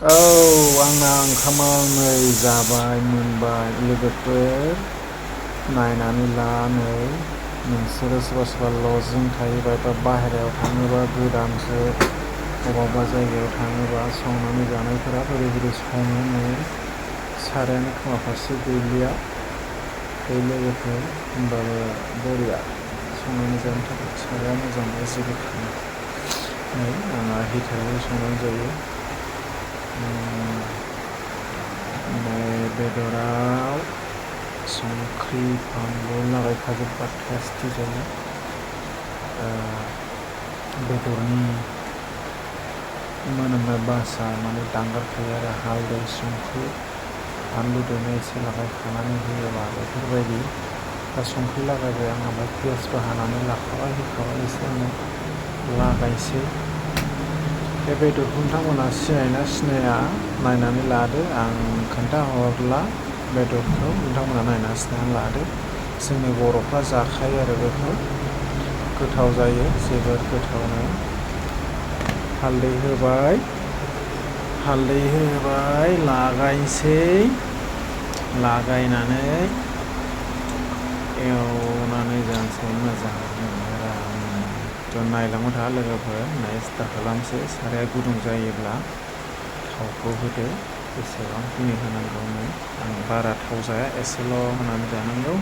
औ आंना ओंखामा नै जाबाय मोनबाय लोगोफोर नायनानै ला नै नोंसोरो सोरबा सोरबा लजजों थायोबा बा बाहेरायाव थाङोबा गोदानसो बबावबा जायगायाव थाङोबा संनानै जानायफोरा बोरै बोरै सङो नै सारायानो खोमा फारसे गैलिया बे लोगोफोर होमबाबो बरिया संनानै जानो थाखाय साराया मोजांबा जेबो खालामा नै आंहा हिटारावनो संनानै जायो। बेदराव संख्रि फानलु लागायखाजोब्बा टेस्टि जायो। बेदरनि मोनामनाय बासा माने दांगारखायो आरो हालदै संख्रि फानलु देनाय एसे लागायखानानै होयोबा बेफोरबायदि दा संख्रि लागायबाय आं ओमफ्राय पियासबो हानानै लाखाबाय होखाबाय एसे आङो लागायसै। बे बेदरखौ नोंथांमोनहा सिनायोना सिनाया नायनानै लादो आं खोन्थाहरला बेदरखौ नोंथांमोनहा नायनानै सिनायनानै लादो। जोंनि बर'फ्रा जाखायो आरो बेखौ गोथाव जायो जोबोद गोथावनो। हालदै होबाय लागायसै लागायनानै एवनानै जानोसै मोजां आराम नायलांबाय था लोगोफोर स्टार्ट खालामसै साराया गुदुं जायोब्ला थावखौ होदो बेसेबांखिनि होनांगौनो आं बारा थाव जाया एसेल' होनानै जानांगौ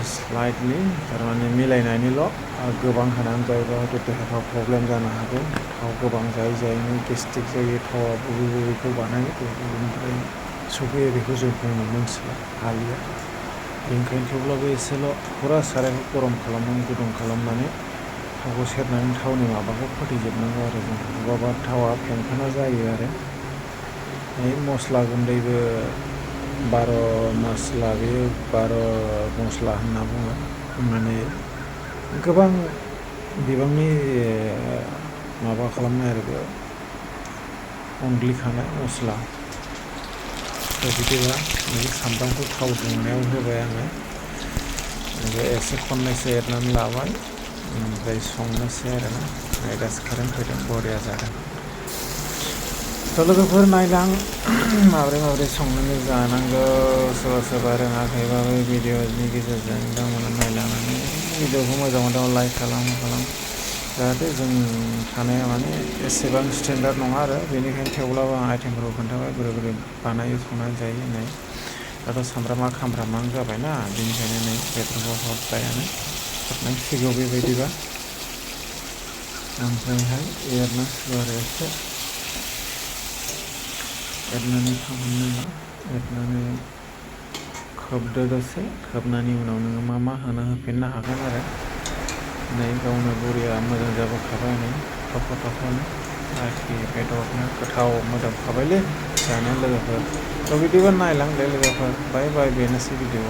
स्लाइटलि थारमाने मिलायनायनिल' गोबां होनानै जायोबा हयथ' देहाफ्राव प्रब्लेम जानो हागौ थाव गोबां जायै जायैनो गेस्ट्रिक जायो थावा बबे बबेखौ बानायो बबेनिफ्राय सफैयो बेखौ जों बुंनो मोनथिला हालिया बेनिखायनो थेवब्लाबो एसेल' फुरा सारायखौ गरम खालामनानै गुदुं खालामनानै थावखौ सेरनानै थावनि माबाखौ फोथैजोबनांगौ आरो जों नङाबा थावा फेंफोना जायो आरो मस्ला गुन्दैबो बार' मस्ला बेयो बार' मस्ला होनना बुङो माने गोबां बिबांनि माबा खालामनाय आरो बेयाव अनग्लिखानाय मस्ला बिदिबा सामब्रामखौ थाव दुंनायाव होबाय आङो एसे खननैसो एरनानै लाबाय ओमफ्राय संनोसै आरोना दासो कारेन्ट फैदों बरिया जादों। थ' लोगोफोर नायलां माबोरै संनानै जानांगौ सोरबा सोरबा रोङाखैबा बे भिडिअनि गेजेरजों नोंथांमोना नायलांनानै भिडिअखौ मोजां मोनदों लाइक खालाम जाहाथे जों थानाया माने एसेबां स्टेन्डार्ड नङा आरो बेनिखायनो थेवब्लाबो आं आइटेमफोरखौ खोन्थाबाय बोरै बोरै बानायो संनानै जायो होननाय दाथ' सामब्रामा खामफ्रामां जाबायना बेनिखायनो नै बेदरखौ हरबायानो हरनांसिगौ बेबायदिबा ओमफ्रायहाय एरनांसिगौ आरो एसे एरनानै थांहोनो एरनानै खोबदो दसे खोबनायनि उनाव नोङो मा होनो होफिननो हागोन आरो नै गावनो बरिया मोजां जाबोखाबाय नै थख'-थख'नो आरोखि बेदरनो गोथाव मोदोमखाबायलै जानो लोगोफोर थ' बिदिबा नायलांदो लोगोफोर बाय बेनोसै भिडिअ।